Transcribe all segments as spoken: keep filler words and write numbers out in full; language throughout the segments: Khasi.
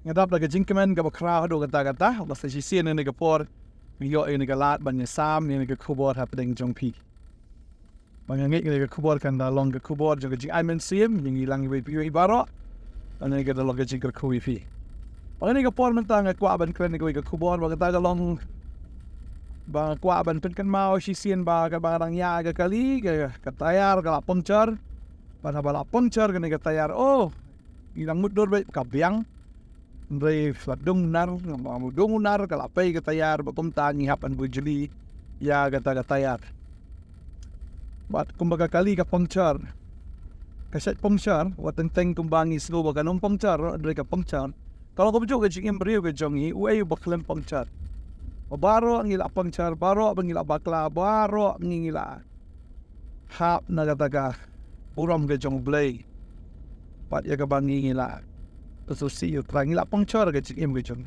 Nga dap da ka jingkmen kaba khraw haduh katta katta, ba sa shisien ïa kane ka por ngi ïoh ïa kane ka lad ban ïasam ïa kane ka khubor hapdeng jong phi. Ba nga ngeit kane ka khubor kan da long ka khubor jong ka jingai mynsiem ïa ngi lang iwei pa iwei baroh. Kane ka da long ka jingkyrkhu ïa phi. Ba kane ka por mynta nga kwah ban kren ïa kawei ka khubor ba kata ka long ba nga kwah ban pynkynmaw shisien ba kaba nga dang ïaid ka kali ka, ka tayar ka la puncture. Bad haba la puncture kane ka tayar, oh, ngi dang mutdur beit ka biang. Hynrei la dung nar, haba dung nar ka la pei ka tayar, bad kumta ngi hap ban bujli ïa kata ka tayar. Bad kumba ka kali ka puncture, ka shait puncture, wat teng teng kumba ngi sngew ba kan ym puncture, hynrei ka puncture. Ka long kumjuh ka jingim briew ka jong ngi, uei uba khlem puncture. Ba baroh ngi la puncture, baroh ba ngi la bakla, baroh ngi, ngi la hap na kata ka burom ka jong U Blei. Bad ïa kaba ngi, ngi la sngewsih ïa U Trai, ngi la puncture ka jingim ka jong.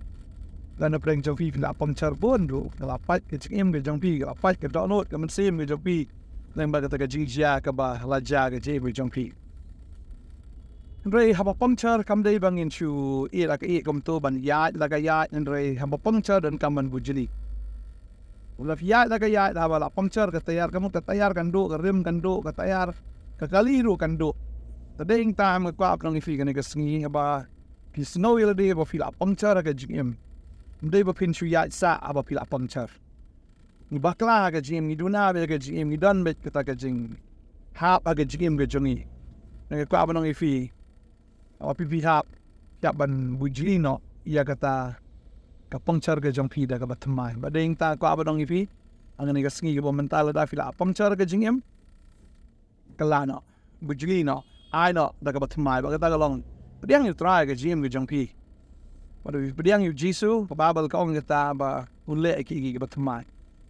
Lano pdeng jong phi phi la puncture bun ruh, ka la pait ka jingim ka jong phi, ka la pait ka dohnud ka mynsiem ka jong phi. Lyngba kata ka jingjia kaba la jia ka jingim ka jong phi. Hynrei haba puncture kam dei ba ngin shu ïeh la ka ïeh kumto, ban ïaid la ka ïaid, hynrei haba puncture donkam ban bujli. Haba la ïaid la ka ïaid, haba la puncture ka tayar, ka mut ka tayar kan duh, ka rim kan duh, ka tayar, ka kali ruh kan duh. Te dei hangta nga kwah ban ong ïa phi kane ka sngi, haba phi sngew ïa lade ba phi la puncture ha ka jingim, ym dei ba phin shu ïaid sah haba phi la puncture. Ngi bakla ha ka jingim, ngi duna beit ha ka jingim, ngi don beit kata ka jinghap ha ka jingim ka jong ngi. Nga kwah ban ong ïa phi, haba phi, phi hap, phi hap ban bujli noh ïa kata ka puncture ka jong phi da kaba thymmai. Bad dei hangta kwah ban ong ïa phi, ha kane ka sngi kaba mynta, lada phi la puncture ka jingim, kylla noh, bujli noh, ai noh da kaba thymmai, bad kata ka long pdiang ïa U Trai ha ka jingim ka jong phi. Bad pdiang ïa U Jisu, ka Baibl ka ong kata ba un leh ïa kiei kiei kiba thymmai.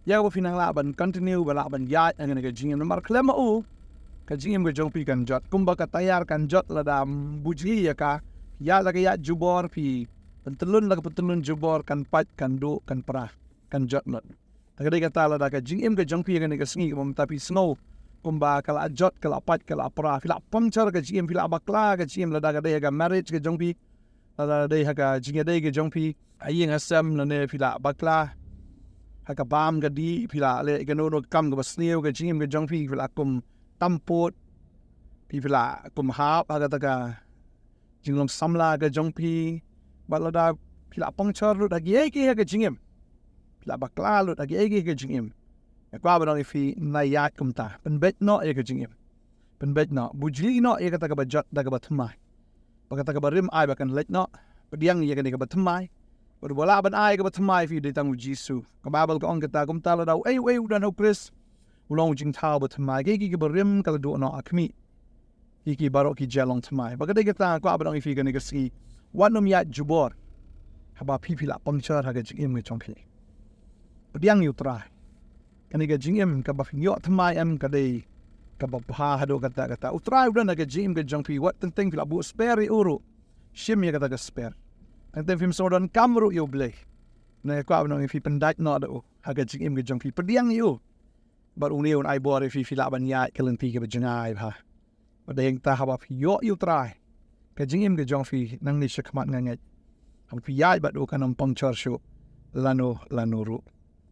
Ïa kaba phin nang lah ban continue, ba lah ban ïaid ha kane ka jingim, namar khlem ma u ka jingim ka jong phi kan jot. Kumba ka tayar kan jot lada ym bujli ïa ka, ïaid la ka ïaid jubor, phi pyntyllun la ka pyntyllun jubor, kan pait, kan duh, kan pra, kan jot lut. Te ka dei kata, lada ka jingim ka jong phi ha kane ka sngi kaba mynta phi sngew kumba ka la jot, ka la pait, ka la pra, phi la puncture ka jingim, phi la bakla ka jingim, lada ka dei ha ka marriage ka jong phi, lada dei ha ka jingïadei ka jong phi ha ïing ha sem, lane phi la bakla ha ka bam ka dih, phi la leh kano kano ka kam kaba sniew, ka jingim ka jong phi, phi la kum tam pud, phi, phi la kum hap ha kata ka jinglong samla ka jong phi. Bad lada phi la puncture lut ha kiei kiei ha ka jingim, phi la bakla lut ha kiei kiei ha ka jingim, nga kwah ban ong ïa phi, nai ïaid kumta, pynbeit noh ïa ka jingim. Pynbeit noh, bujli noh ïa kata kaba jot da kaba thymmai. Bad kata kaba rim, ai ba kan leit noh, pdiang ïa kane kaba thymmai. Bad uba lah ban ai kaba thymmai ïa phi dei tang U Jisu. Ka Baibl ka ong kata, kumta lada uei uei u don ha U Khrist, u long u jingthaw ba thymmai. Kiei kiei kiba rim ka la duh noh, ha khmih, kiei kiei baroh ki jia long thymmai. Bad ka dei kata nga kwah ban ong ïa phi kane ka sngi, wat nym ïaid jubor haba phi, phi la puncture ha ka jingim ka jong phi. Pdiang ïa U Trai. Kane ka jingim kaba phin ïoh thymmai em, ka dei kaba bha haduh katta katta. U Trai u don ha ka jingim ka jong phi, wat teng teng phi la buh spare ïa u ruh, shim ïa kata ka spare. Teng teng phim sngew donkam ruh ïa U Blei, nga kwah ban ong ïa phi, pyndait noh da u ha ka jingim ka jong phi, pdiang ïa u. Bad une un ai bor ïa phi, phi lah ban ïaid ka lynti kaba jngai bha. Bad dei hangta, haba phi ïoh ïa U Trai, ka jingim ka jong phi nangne shakhmat, nga ngeit, haba phi ïaid bad u, kan ym puncture shuh lano lano ruh.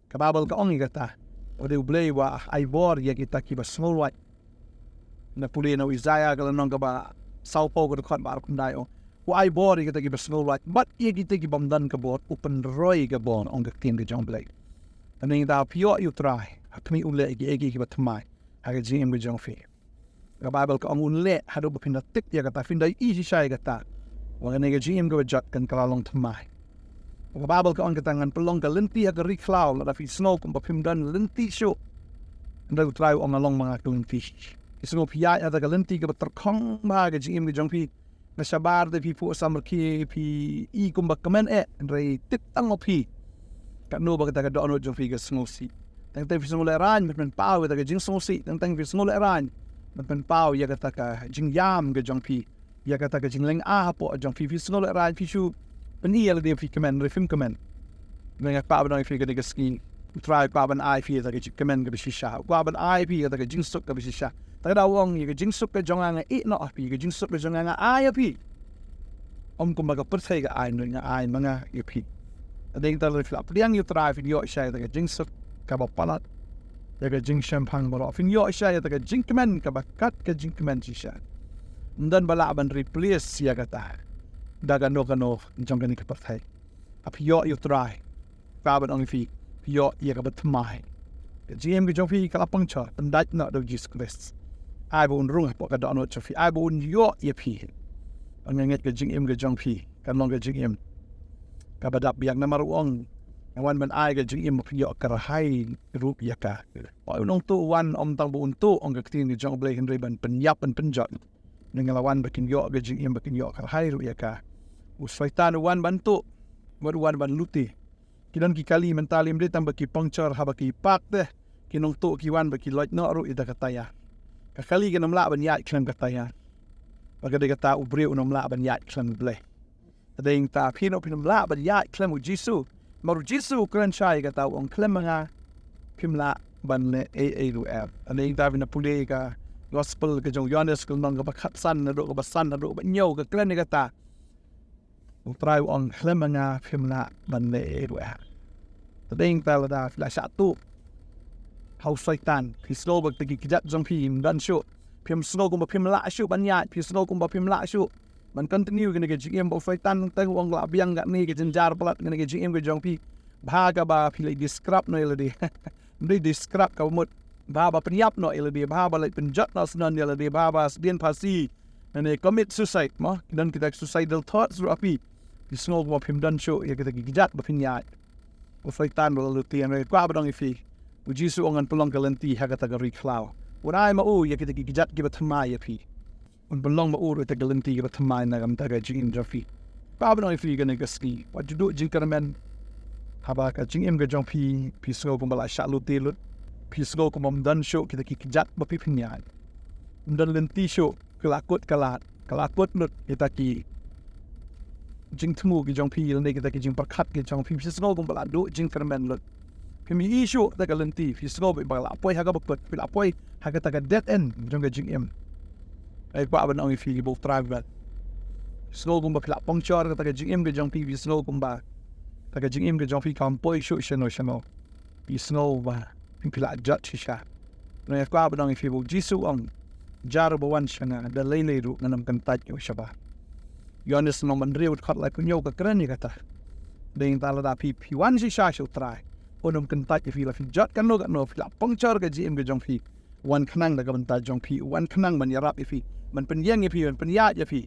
Ka Baibl ka ong ïa kata, ba dei U Blei uba ai bor ïa kita kiba sngewlwait. Nga pule na u Isaïah ka lynnong kaba sawphew, ka dkhot ba arphew khyndai, ong, u ai bor ïa kita kiba sngewlwait, bad ïa kita ki bym don ka bor u pynroi ka bor, ong ka ktien ka jong U Blei. Te hangta, phi ïoh ïa U Trai, ha khmih un leh ïa kiei kiei kiba thymmai ha ka jingim ka jong phi. Ka Baibl ka ong un leh haduh ba phin da tip ïa kata, phin da ïohi shisha ïa kata, ba kane ka jingim kaba jot kan kylla long thymmai. Ka Baibl ka ong kata, ngan pynlong ka lynti ha ka ri khlaw. Lada phi sngew kumba phim don lynti shuh, hynrei U Trai u ong, nga long ma nga ka lynti. Phi sngew phi ïaid ha kata ka lynti kaba tyrkhong bha ha ka jingim ka jong phi, nga shabar te phi phuh samrkhie, phi i kumba kmen eh, hynrei tip tang ma phi katno ba kata ka dohnud jong phi ka sngewsih. Teng teng phi sngew lehraiñ, ban pynpaw ïa kata ka jingsngewsih. Teng teng phi sngew lehraiñ, ban pynpaw ïa kata ka jingïam ka jong phi, ïa kata ka jinglyngngoh hapoh jong phi. Phi sngew lehraiñ, phi shu pyni ïa lade phi kmen, hynrei phim kmen. Nga kwah ban ong ïa phi kane ka sngi, U Trai u kwah ban ai ïa phi ïa kata ka jingkmen kaba shisha. U kwah ban ai ïa phi ïa kata ka jingsuk kaba shisha. Te lada u ong, ïa ka jingsuk ka jong nga nga ïeh noh ha phi, ïa ka jingsuk ka jong nga nga ai ha phi. Ym kumba ka pyrthei ka ai, hynrei nga ai ma nga ïa phi. Hynrei hangta lada phi la pdiang ïa u Trai, phin ïoh shai ïa ka jingsuk kaba palat, ïa ka jingshemphang baroh, phin ïoh shai ïa ka jingkmen kaba kat ka jingkmen shisha. Ym don ba lah ban replace ïa kata da kano kano jong kane ka pyrthei. Haba phi ïoh ïa u Trai, kwah ban ong ïa phi, phi ïoh ïa kaba thymmai. Ka jingim ka jong phi ka la pynshah, pyndait noh da u Jisu Khrist. Ai ba un rung hapoh ka dohnud jong phi, ai ba un ïoh ïa phi. Nga ngeit ka jingim ka jong phi kan long ka jingim kaba dap biang, namar u ong, nga wan ban ai ka jingim ba phin ïoh kyrhai ruh ïa ka. Oi, u nongtuh u wan ym tang ba un tuh, ong ka ktien ka jong U Blei, hynrei ban pynïap, ban pynjot. Nga la wan ba kin ïoh ka jingim ba kin ïoh kyrhai ruh ïa ka. U Soitan u wan ban tuh, bad u wan ban lute. Ki don ki kali mynta lym dei tang ba ki pynshah haba ki park te, ki nongtuh ki wan ba ki loit noh ruh ïa ka tayar. Ka kali kan ym lah ban ïaid khlem ka tayar. Bad ka dei kata, u briew un ym lah ban ïaid khlem U Blei. Hynrei hangta phi noh phin ym lah ban ïaid khlem u Jisu. Namar u Jisu u kren shai kata, u ong, khlem ma nga phim lah ban leh ei ei ruh. Hynrei hangta phin ïa pule ka gospel ka jong u Ïoannis ka lynnong kaba khatsan, naduh kaba san haduh kaba hynñiew, ka kren ïa kata. U Trai u ong, khlem ma nga phim lah ban leh ei ei ruh. Hynrei hangta lada phi la shah tuh ha u Soitan, phi sngew ba kita ki kjat jong phi ym don shuh, phim sngew kumba phim lah shuh ban ïaid, phi sngew kumba phim lah shuh ban continue kane ka jingim ba u Soitan u teng, u ong, la biang kane ka jynjar palat kane ka jingim ka jong phi. Bha kaba phi leit describe noh ïa lade. Ym dei describe kaba mut, bha ba pynïap noh ïa lade, bha ba leit pynjot noh syndon ïa lade, bha ba sdien phasi, ne commit suicide mo. Ki don kita ki suicidal thoughts ruh ha phi. Phi sngew kumba phim don shuh ïa kita ki kjat ba phin ïaid. U Soitan u la lute. Hynrei kwah ban ong ïa phi, u Jisu u ong un pynlong ka lynti ha kata ka ri khlaw. Un ai ma u ïa kita ki kjat kiba thymmai ïa phi. Un pynlong ma u ruh ïa kata ka lynti kaba thymmai na ka bynta ka jingim jong phi. Kwah ban ong ïa phi kane ka sngi, wat ju duh jingkyrmen. Haba ka jingim ka jong phi, phi sngew kumba la shah lute lut, phi sngew kumba ym don shuh kita ki kjat ba phi phin ïaid. Ym don lynti shuh, ka la kut, ka la, ka la kut lut kita ki jingthmu ki jong phi, lane kita ki jingpyrkhat ki jong phi, phi sngew kumba la duh jingkyrmen lut. Phim ïohi shuh ïa ka lynti, phi sngew ba la poi ha kaba kut, phi la poi ha kata ka dead end jong ka jingim. Nga kwah ban ong ïa phi, ba u Trai u ban. Phi sngew kumba phi la pynshah kata ka jingim ka jong phi, phi sngew kumba kata ka jingim ka jong phi kam poi shuh shano shano. Phi sngew ba phi la jot shisha. Nga kwah ban ong ïa phi, ba u Jisu u ong, jar ba wan sha nga, da lei lei ruh ngan ym kyntait ïa u shabar. Ïoannis lynnong ba hynriew dkhot laiphew hynñiew ka kren ïa kata. Hynrei hangta lada phi, phi wan shisha sha u Trai, un ym kyntait ïa phi. La phi jot kano kano, phi la pynshah ka jingim ka jong phi, u wan khnang da ka bynta jong phi, u wan khnang ban ïarap ïa phi, ban pynïeng ïa phi, ban pynïaid ïa phi,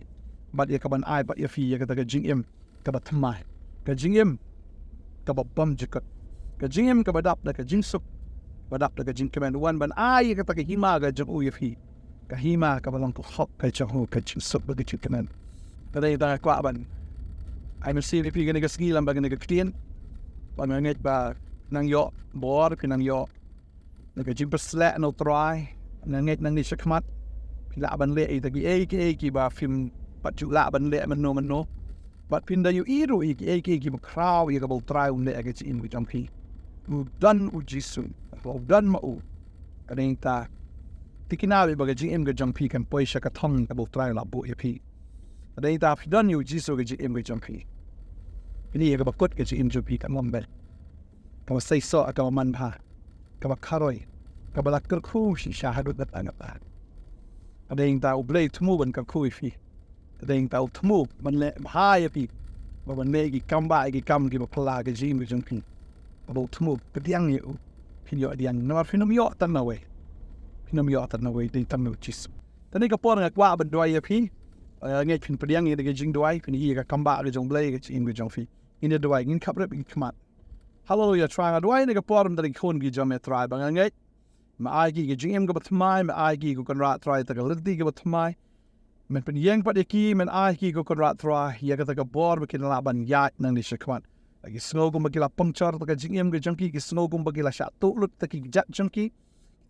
bad ïa kaban ai pat ïa phi ïa kata ka jingim kaba thymmai, ka jingim kaba bymjukut, ka jingim kaba dap da ka jingsuk, ba dap da ka jingkmen. U wan ban ai ïa kata ka hima ka jong u ïa phi, ka hima kaba long ka hok ka jong u, ka jingsuk bad ka jingkmen. Ka dei kata nga kwah ban ai mynsiem ïa phi kane ka sngi lyngba kane ka ktien. Bad nga ngeit ba phin nang ïoh bor, phin nang ïoh na ka jingpyrsad na u Trai. Nga ngeit nangne shakhmat phi lah ban leh ïa kita kiei kiei kiba phim pat ju lah ban leh mynno mynno. Bad phin da ïohi ruh ïa kiei kiei kiba khraw ïa kaba u Trai un leh ha ka jingim ka jong phi. U don u Jisu, u don ma u. Ka dei kata, tikna bad ba ka jingim ka jong phi kan poi sha ka thong kaba u Trai u la buh ïa phi. Ka dei kata, phi don ïa u Jisu ha ka jingim ka jong phi, phin ïohi ïa kaba kut ka jingim jong phi kan long beit kaba seisoh, kaba manbha, kaba kharoi, kaba la kyrkhu shisha haduh katta katta. Ka dei kata, U Blei u thmu ban kyrkhu ïa phi. Ka dei kata, u thmu ban leh bha ïa phi, ba ban leh ki kam ba, ki kam kiba phylla ha ka jingim ka jong phi. Kaba u thmu, pdiang ïa u, phin ïoh pdiang. Namar phin ym ïoh tang nawei, phin ym ïoh tang nawei, dei tang na u Jisu. Te kane ka por nga kwah ban duwai ïa phi. Eh, ngeit phin pdiang ïa ka jingduwai, phin ïohi ïa ka kam ba ka jong U Blei ha ka jingim ka jong phi. Ngin ïa duwai, ngin khaphrep ïa ki khmat. Haleluia, Trai, nga duwai ha kane ka por namar ki khun ki jong me, Trai, ba nga ngeit me ai ki ka jingim kaba thymmai, me ai ki, ko Kynrad Trai, kata ka lynti kaba thymmai. Men pynïeng pat ïa ki, men ai ki, ko Kynrad Trai, ïa kata ka bor ba kin lah ban ïaid nangne shakhmat. Ki sngew kumba ki la pynshah ïa ka jingim ka jong ki, ki sngew kumba ki la shah tuh lut ïa ki kjat jong ki,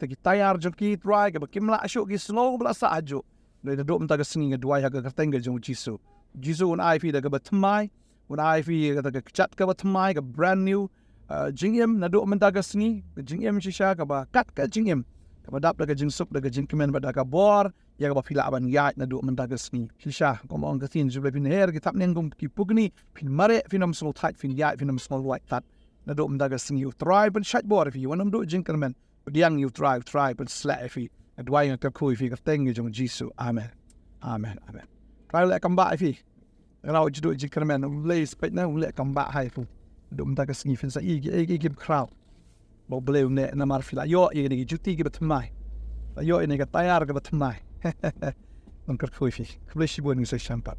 ïa ki tayar jong ki, Trai, kaba kim lah shuh, ki sngew kumba la sah hajuh. Hynrei naduh mynta ka sngi nga duwai ha ka kyrteng ka jong u Jisu. Jisu, un ai phi da kaba thymmai, un ai phi kata ka kjat kaba thymmai, ka brand new, uh, jingim naduh mynta ka sngi, ka jingim shisha kaba kat ka jingim, kaba dap da ka jingsuk, da ka jingkmen, bad da ka bor ïa kaba phi lah ban ïaid naduh mynta ka sngi. Shisha, kumba ong ka ktien, shu Blei phin her ki thapniang kum ki pukni, phin mareh, phin ym sngewthait, phin ïaid, phin ym sngewlwait tat. Naduh mynta ka sngi U Trai un shait bor ïa phi, wat nym duh jingkyrmen. Pdiang ïa U Trai, U Trai un sleh ïa phi. Nga duwai, nga kyrkhu ïa phi ha ka kyrteng jong U Jisu. Amen. Amen. Amen. Trai u leh kam bah ïa phi. Nga ong ju duh jingkyrmen, U Blei, spah na U leh kam bah ha phi. Naduh mynta ka sngi phin sa ïohi ïa ki, ïa ki, ïa ki khraw. Ba U Blei u leh namar phi la ïoh ïa kine ki juti kiba thymmai. La ïoh ïa kane ka tayar kaba thymmai. Nga kyrkhu ïa phi. Khublei shibun, ngin sa ïashem pat.